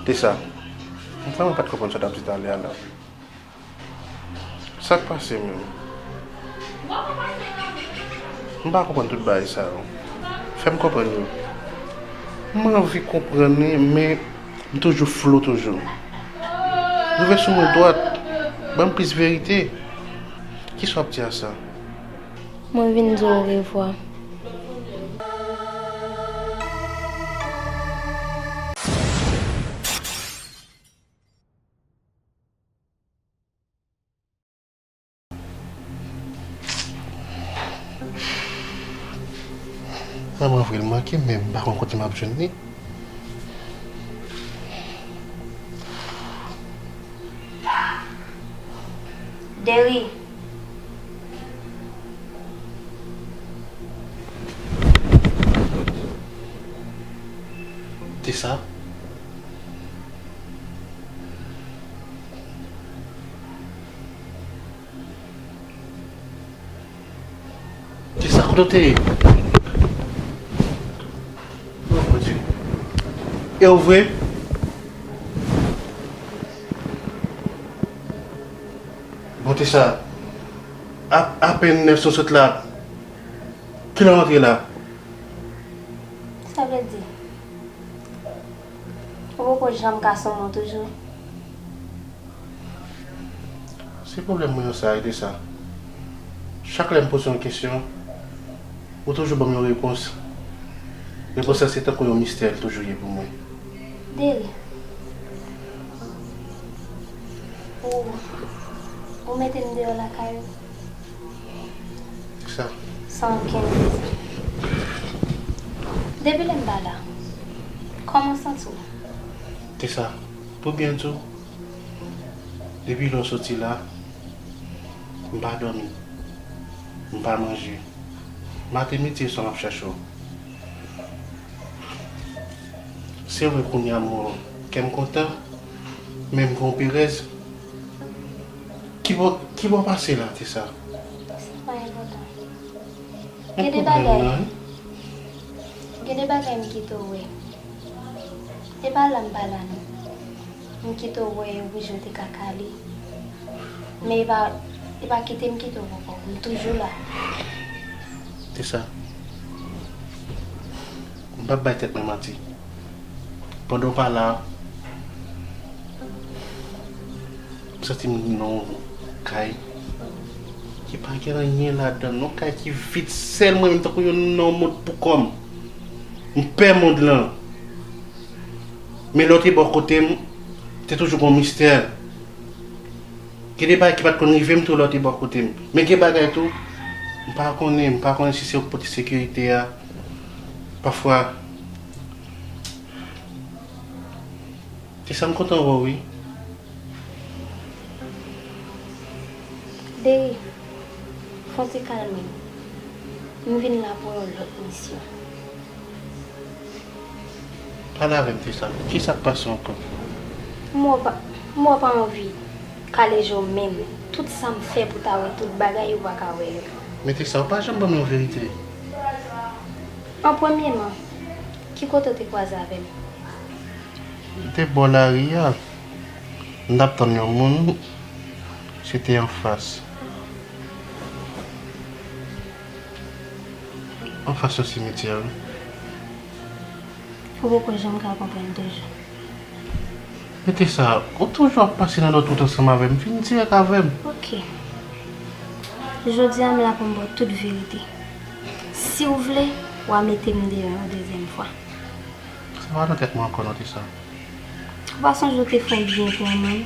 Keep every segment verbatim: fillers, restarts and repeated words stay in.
Tessa, m vrèman pa t konprann sa w t ap di talè a la. Sa k pase menm? M pa konprann tout bagay sa yo. Fè m konprann yo. M anvi konprann li, men m toujou flou toujou. Rive sou mwen dwat. Ban m plis verite. Kisa w ap di a sa? Mwen vin di w orevwa. Vrèman vre, l manke m, men m pa konn kote m ap jwenn li. Deri. Tessa. Tessa, kote w te ye? Oh, Bondye. E w vre? Bon, Tessa, a, apèn nèf sou sèt la, kilè w antre la? Sa vle di, ou poko janm ka sou mwen toujou? Se pwoblèm mwen yo sa, Tessa. Chak lè m poze yon kesyon, ou toujou ban m yon repons. Repons lan se tankou yon mistè l toujou ye pou mwen. Deri, ou, ou mete m deyò lakay ou? Sa. San okenn rezon. Depi lè m pa la, kòman w santi w? Tessa, pou byen di w, depi lè w soti la, m pa dòmi, m pa manje. Maten, midi e swa m ap chèche w. Se vre, kounye a m wè w, kè m kontan, men m gen yon perèz. Ki bò, ki bò w pase la, Tessa? Sa pa enpòtan. Gen de bagay, gen de bagay m kite w wè. E pa la m pa la non. M kite w wè yo pou je w te ka kale. Men e pa, e pa kite m kite w ankò. M toujou la. Tessa, m p ap bay tèt mwen manti. Pandan w pa la, m santi m nan yon kay ki pa gen anyen ladan l, yon kay ki vid, sèl mwen menm, tankou yon nan yon mond pou kò m. M pè mond lan. Men lè w te bò kote m, te toujou gon mistè. Gen de bagay ki pa t konn rive m tou lè w te bò kote m. Men gen bagay tou, m pa konnen, m pa konnen si se ou k pote sekirite a. Pafwa, Tessa, m kontan wè w wi. Deri, fè w ti kalme w. M vin la pou yon lòt misyon. Pale avè m, Tessa. Kisa k pase ankò? M wè w pa, m wè w pa anvi kale je w menm. Tout sa m fè pou ta wè tout bagay, ou pa ka wè yo. Men Tessa, ou pa janm ban m yon verite. An premyeman, ki kote w te kwaze avè m? M te bò lari a. M t ap tann yon moun, se te anfas. Anfas yon simityè, wi. Ou poko janm ka konprann toujou. Men Tessa, ou toujou ap pase nan lòt wout ansanm avè m. Vin dirèk avè m. Oke. Jodi a, m la pou m ba w tout verite. Si w vle, w a mete m deyò yon dezyèm fwa. Sa pa nan tèt mwen ankò non, Tessa. Ou pa sonje w te fè yon byen pou yon moun?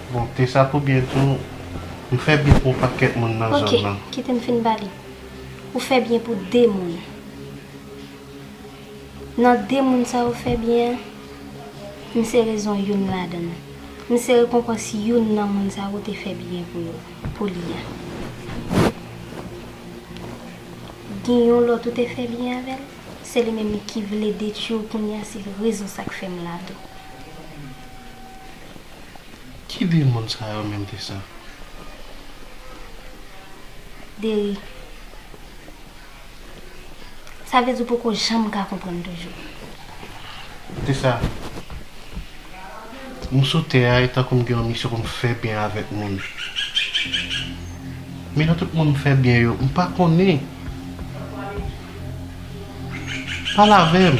Bon, Tessa, pou byen tou, m fè byen pou yon pakèt moun nan zòn nan. Oke, kite m fin pale. Ou fè byen pou de moun. Nan de moun sa yo fè byen an, m sere zon youn ladan l. M sere konprann si youn nan moun sa yo te fè byen pou yo, pou li a. Gen yon lòt ou te fè byen avè l, se li menm ki vle detwi w kounye a, se rezon sa k fè m la tou. Ki de moun sa yo menm, Tessa? Deri. Sa vle di w poko janm ka konprann toujou. Se sa. M sou tè a, e tankou m gen yon misyon pou m fè byen avèk moun. Men nan tout moun m fè byen yo, m pa konnen. Pale avè m.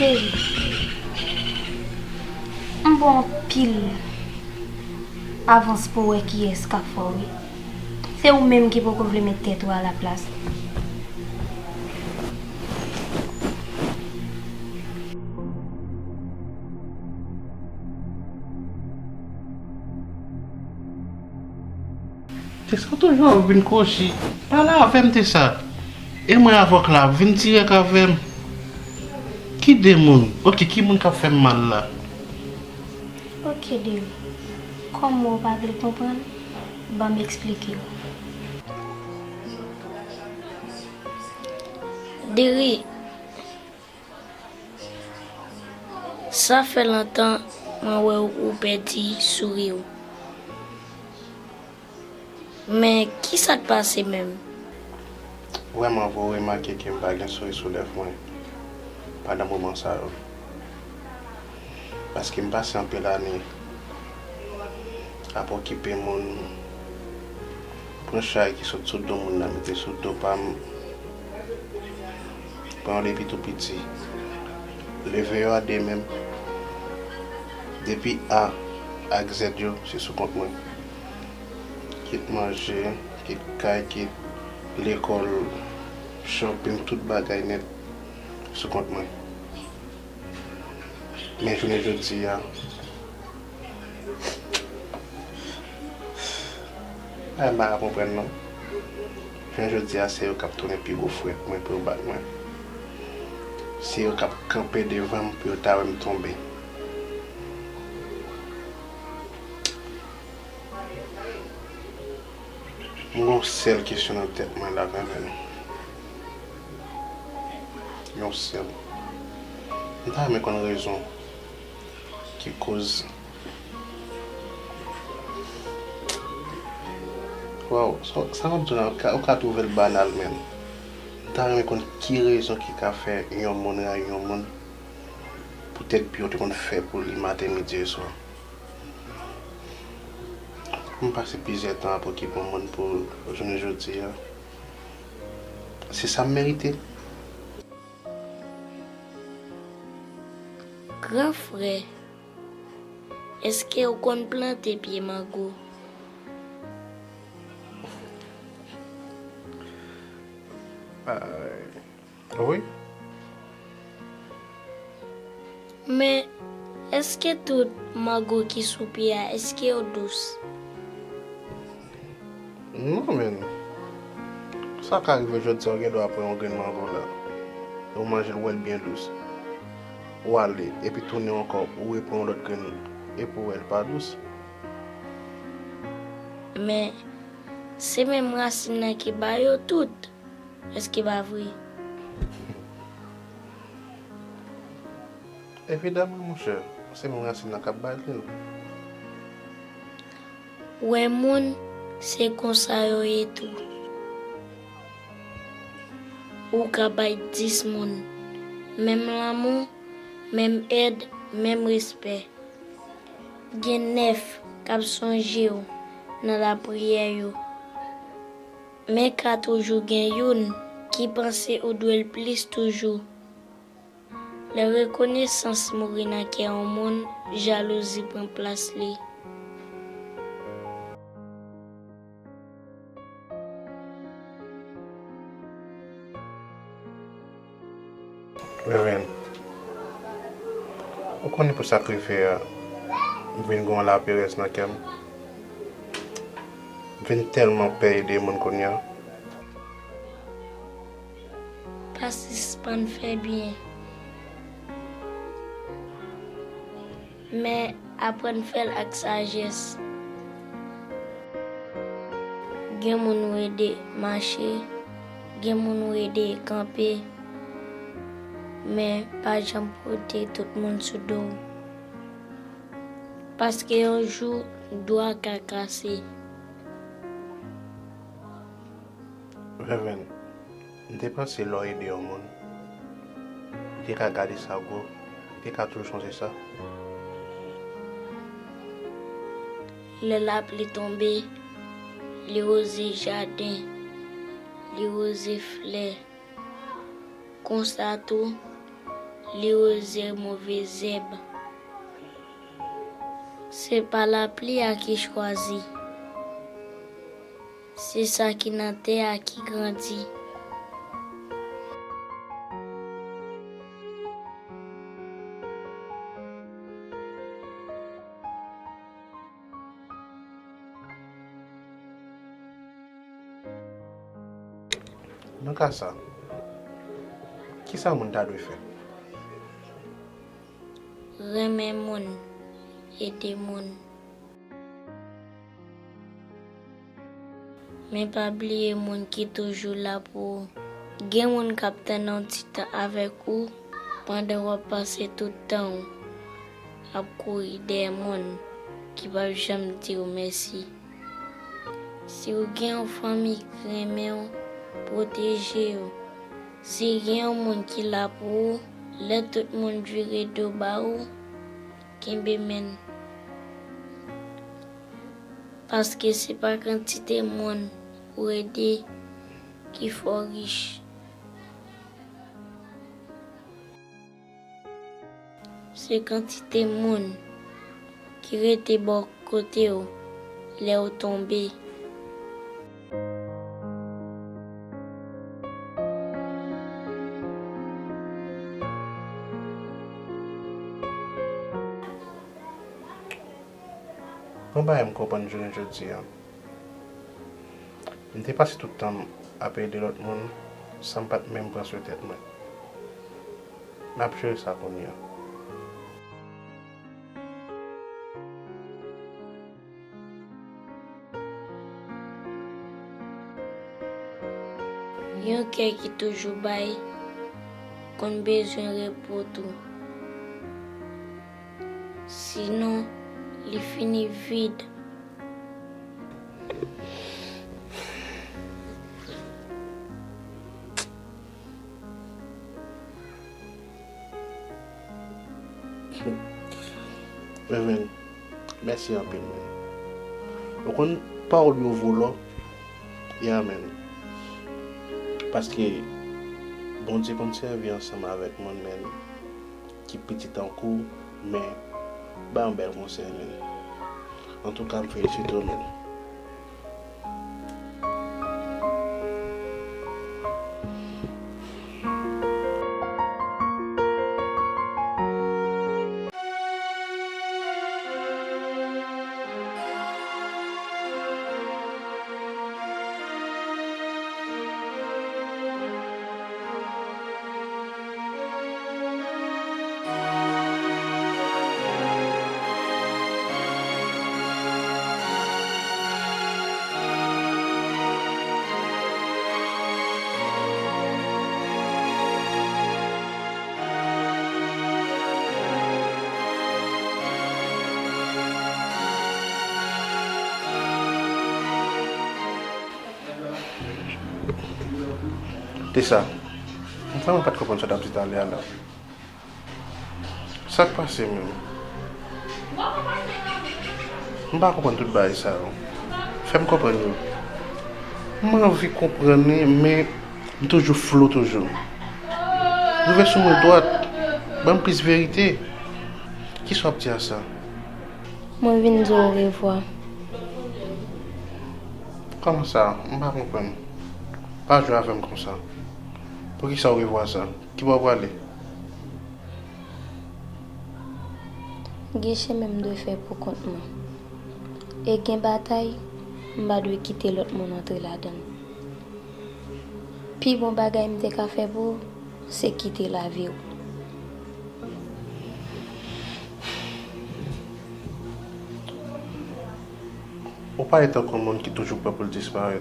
Baby, m ba w anpil avans pou w wè kiyès k ap fè w ri. Se ou menm ki poko vle met tèt ou alaplas. Tessa, toujou ap vin kwochi. Pale avè m, Tessa. E mwen avè w la, vin dirèk avè m. Ki de moun? Oke, ki moun k ap fè m mal la? Oke, Deri. Kòm ou pa vle konprann, ban m eksplike w. Deri, sa fè lontan mwen wè w, ou pèdi souri w. Men, ki sa k pase menm? Vrèman vre, ou remake ke m pa gen souri sou lèv mwen pandan moman sa yo. Paske m pase anpil ane ap okipe moun, pran chay ki sot sou do moun nan, mete sou do pa m, pran yo depi tou piti. Leve yo a de men m. Depi A ak Z yo, se sou kont mwen. Kit manje, kit kay, kit lekòl, shopping, tout bagay nèt sou kont mwen. Men jounen jodi a, ay, m pa ka konprann non. Jounen jodi a, se yo k ap tounen pi gwo frèt mwen pou yo bat mwen. Se yo k ap kanpe devan m pou yo ta wè m tonbe. M gen yon sèl kesyon nan tèt mwen la, Venven. Yon sèl. M ta renmen konn rezon ki koz. Waw, sa, sa w ap di la, ou ka, ou ka twouve l banal, men m ta renmen konn ki rezon ki ka fè yon moun rayi yon moun poutèt byen w te konn fè pou li maten, midi e swa. M pase plizyè tan ap okipe yon moun pou jounen jodi a. Se sa m merite? Gran frè, èske w konn plante pye mango? Ay. Wi. Men, èske tout mango ki sou pye a, èske yo dous? Non, men. Sa ka rive jodi a, ou gen dwa pran yon grenn mango la. Ou manje l, ou wè l byen dous. Ou ale, epi tounen ankò, ou repran yon lòt grenn, epi ou wè l pa dous. Men, se menm rasin nan ki ba yo tout. Èske pa vre? Evidaman, monchè, se menm rasin nan k ap bay li l. Wè moun, se konsa yo ye tou. Ou ka bay dis moun menm lanmou, menm èd, menm respè. Gen nèf k ap sonje w nan lapriyè yo. Men ka toujou gen youn ki panse ou dwe l plis toujou. Lè rekonesans mouri nan kè yon moun, jalouzi pran plas li. Venven, ou konnen pou sa k rive a, m vin gen yon laperèz nan kè m. M vin tèlman pè ede moun kounye a. Pa sispann fè byen. Men, aprann fè l ak sajès. Gen moun ou ede mache, gen moun ou ede kanpe, men pa janm pote tout moun sou do w. Paske yon jou, do a ka kase. Venven, M te panse lè w ede yon moun, ou te ka gade sa gwo, ou te ka toujou sonje sa. Lè lapli tonbe, li woze jaden, li woze flè. Konsa tou, li woze move zèb. Se pa lapli a ki chwazi, se sa ki nan tè a ki grandi. Nan ka sa, kisa moun ta dwe fè? Renmen moun, ede moun. Men pa bliye moun ki toujou la pou ou. Gen moun k ap tann yon ti tan avèk ou pandan w ap pase tout tan w ap kouri dèyè moun ki p ap janm di w mèsi. Si w gen yon fanmi ki renmen w, pwoteje yo. Si gen yon moun ki la pou ou, lè tout moun vire do ba ou, kenbe men l. Paske se pa kantite moun ou ede ki fè w rich. Se kantite moun ki rete bò kote w lè w tonbe. Yon bagay m konprann jounen jodi a. M te pase tout tan m ap ede lòt moun san m pa t menm pran swen tèt mwen. M ap jere sa kounye a. Yon kè ki toujou bay konn bezwen repo tou. Sinon, li fini vid. Men, men, mèsi anpil, men. Ou konn pawòl yo vo lò? Ya, men. Paske Bondye konn sèvi ansanm avèk moun, men, ki piti tankou w, men, bay yon bèl konsèy, men. Antouka, m felisite w, men. Tessa, m vrèman pa t konprann sa w t ap di talè a la. Sa k pase menm? M pa konprann tout bagay sa yo. Fè m konprann yo. M anvi konprann li, men m toujou flou toujou. Rive sou mwen dwat. Ban m plis verite. Kisa w ap di a sa? Mwen vin di w orevwa. Kòman sa? M pa konprann. Pa jwe avè m konsa. Poukisa orevwa sa? Ki bò w prale? Gen chemen m dwe fè poukont mwen. E gen batay m pa dwe kite lòt moun antre ladan l. Pi bon bagay m te ka fè pou ou, se kite lavi w. Ou pale tankou yon moun ki toujou prè pou l disparèt.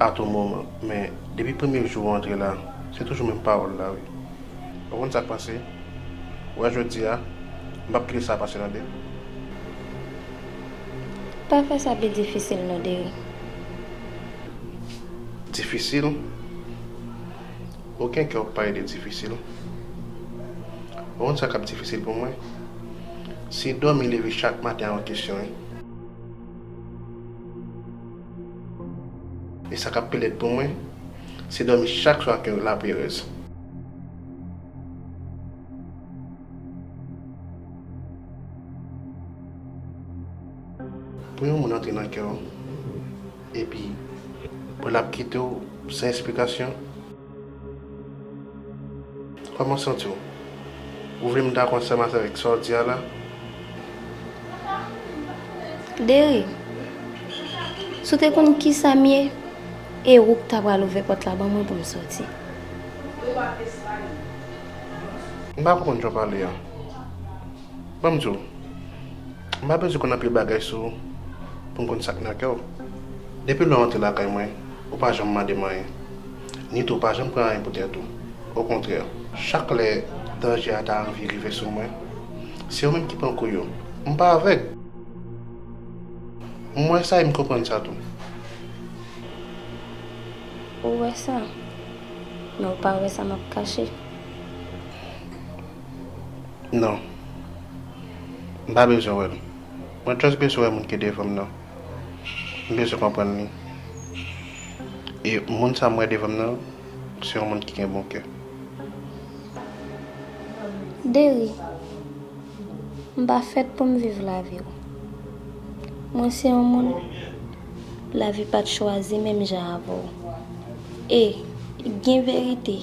A tou moman, men depi premye jou ou antre la, se toujou menm pawòl la, wi. Ou konn sa k pase? Ou wè jodi a, m p ap kite sa pase, tande? Pa fè sa pi difisil non, Derry. Difisil? Okenn kè w pa ede difisil. Ou konn sa k ap difisil pou mwen? Se dòmi leve chak maten a yon kesyon, wi. E sa k ap pi lèd pou mwen, se dòmi chak swa ak yon laperèz. Pou yon moun antre nan kè w, epi pou l ap kite w san esplikasyon, kòman w santi w? Ou vle m dakò ansanm avèk sa w di a la? Deri, si w te konn kisa m ye, e ou k ta pral ouvè pòt la ban mwen pou m soti. M pa konprann jan w pale a. Ban m di w, m pa bezwen konn anpil bagay sou ou pou m konn sa k nan kè w. Depi lè w antre lakay mwen, ou pa janm mande m anyen. Nitou, ou pa janm pran anyen pou tèt ou. Okontrè, chak lè danje a ta anvi rive sou mwen, se ou menm ki pran kou yo. M pa avèg. M wè sa e m konprann sa tou. Ou wè sa, men ou pa wè sa m ap kache. Non. M pa bezwen wè l. Mwen just bezwen wè moun ki devan m nan. M bezwen konprann li. E moun sa m wè devan m nan, se yon moun ki gen bon kè. Deri, m pa fèt pou m viv lavi w. Mwen se yon moun lavi pa t chwazi menm jan avè w. E gen verite,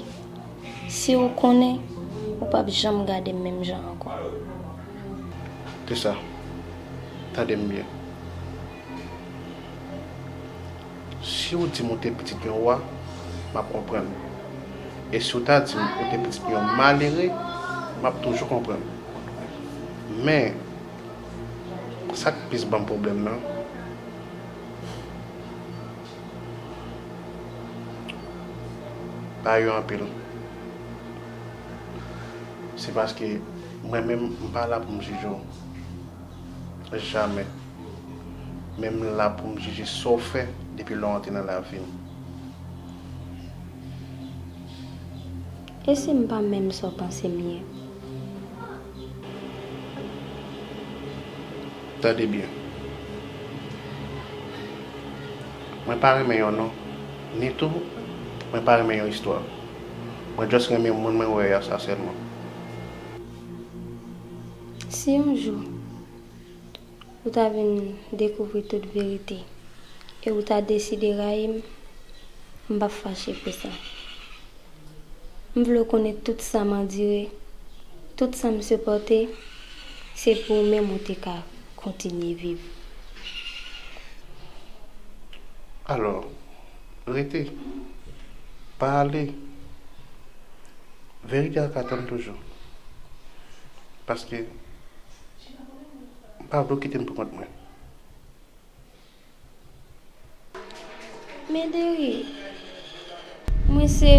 si w konnen, ou p ap janm gade m menm jan ankò. Tessa, tande m byen. Si w di m ou te pitit yon wa, m ap konprann. E si w ta di m ou te pitit yon malere, m ap toujou konprann. Men, sa k plis ban m pwoblèm nan, pa yo anpil. Se paske mwen menm, m pa la pou m jije w. Jamè. Men m la pou m jije sa w fè depi lè w antre nan lavi m. E si m pa menm sa w panse m ye? Tande byen. Mwen pa renmen yon non, ni tou, mwen pa renmen yon istwa. Mwen just renmen moun mwen wè a, sa sèlman. Si yon jou ou ta vin dekouvri tout verite e ou ta deside rayi m, m p ap fache pou sa. M vle w konnen tout sa m andire, tout sa m sipòte, se pou ou menm ou te ka kontinye viv. Alò, rete, pa ale. Verite a ka tann toujou. Paske m pa vle w kite m pou kont mwen. Men Deri, mwen se